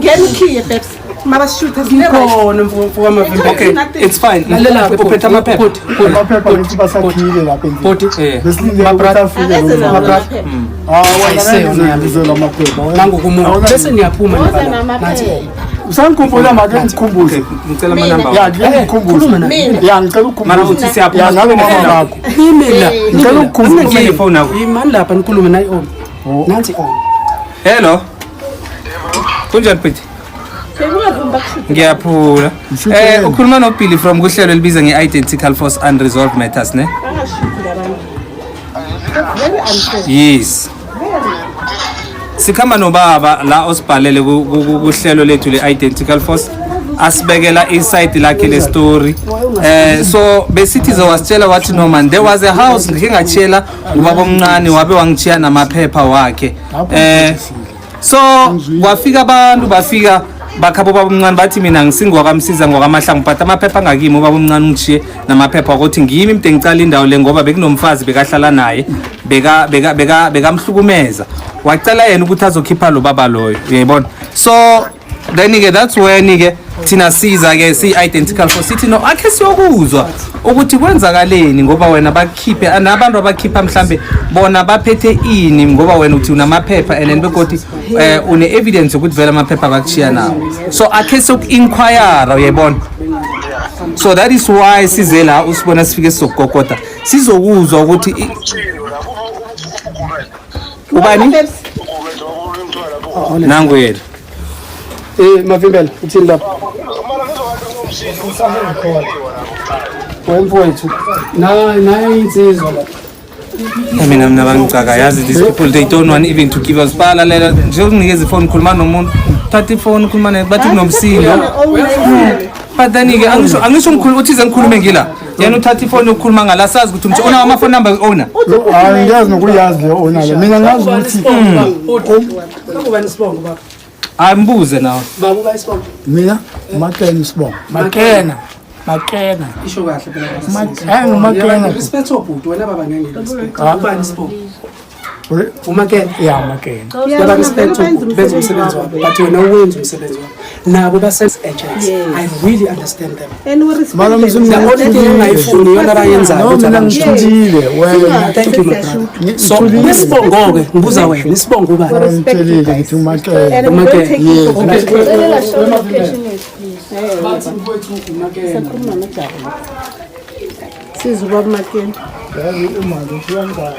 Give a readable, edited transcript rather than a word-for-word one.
Ngena ukhiye, babes. Mabasishuthe Ngikhona, mfo wamavimba. Okay, it's fine. Lalela-ke. Uphethe amaphepha? Amaphepha ngithi basakhile lapha endlini. Bhuti. Besilinde My ukuthi brother. afike Akeze lo nawo mfana. amaphepha. Ah, wena Ayiseyona yami. ngizela amaphepha. Nangokumuntu Awuna- bese niyaphuma. Woza Nibala. namaphepha. Usangikhumbula, make ngikhumbuze. Ngicela amanamba. Ya, ngicela ukukhumbuza. Khuluma naye. Ya, ngicela Mara ukukhumbuza. uthi siyaphuma. Ya, nalo mama wakho. Ime la. Ngicela ukukhumbuza. Kumele ifoni yakho. Imani lapha, nikhulume naye on. Nansi on. Hello. Kunjani, Pete? Ungavumi bakushuthe. Ngiyaphula. Ngishuthe. Ukhuluma noBilly from kuhlelo elibiza nge-Identical Force Unresolved Matters, ne? Bangashuthi labantu. That's very unfair. Yes. Sikhamba nobaba la osibhalele kuhlelo lethu le-Identical Force, asibekela i-side lakhe le story. So besithi ze wasitshela, wathi, "No man, there was a house ngike ngachiyela ubaba omncane, wabe wangichiya namaphepha wakhe." So kwafika abantu, bafika bakhapha ubaba omncane, bathi, "Mina ngisingwakamsiza ngwakamahlangu, but amaphepha angakimi, ubaba omncane ungishiye namaphepha ukuthi ngimi mde ngicala indawo le, ngoba bekunomfazi bekahlala naye, beka beka beka bekamhlukumeza, wacela yena ukuthi azokhipha lo baba loyo." Uyayibona? So then ke that's when ke thina siza ke si-Identical Force, sithi, "No, akhe siyokuzwa ukuthi kwenzakaleni, ngoba wena bakhiphe nabantu abakhipha, mhlambe bona baphethe ini, ngoba wena uthi unamaphepha and then begodi une-evidence yokuthi vele amaphepha bakushiya nawo, so akhe soku-inquire." Uyayibona? So that is why size la, usibona sifike sizokukokota, sizokuzwa ukuthi ubani nangu yena. Mavimbela, uthini lapho? Wemfowethu. Nayo insizwa lapho. Mina bangicaka, yazi. These people, they don't want even to give us. Balalela nje, unginikeza ifoni, khuluma nomuntu, thatha ifoni, khuluma naye, bathi kunomsindo, but then-ke angisho ngikhuluma, uthize ngikhulume ngila, yena uthatha ifoni yokukhuluma ngala, sazi ukuthi umtsho unawo ama-phone number owner. Hayi, ngiyazi nokuyazi le owner le. Mina ngazi ukuthi Ubani isibongo, baba? Hayi, mbuze nawe. Baba, uba isibongo? Mina Makena isibongo. Makena. Makena. Isho kahle phela. Ngumakena. Respect obhuti wena baba, ngeke respect. Ah. Ubani isibongo? Umakena. Ya, Makena. Yaba respect obhuti, benza umsebenzi wabo, but wena uwenza umsebenzi wabo. Nabo ba sales agents. I really understand them. And we respect Mara them. The only thing engayifuni iyona abayenzayo No, ukuthi mina abangishuthe. ngithulile wena. Thank you, my brother. So Ngithulile. isibongo ke, ngibuza wena, isibongo ubani? Ngitshelile ngithi uMakena. And we don't take it for Yes. granted. Cela show location yethu, please. Bathi mfowethu uMakena. Sakhuluma noJabu. Siza ubaba Makena. Yazi imali uyangibala.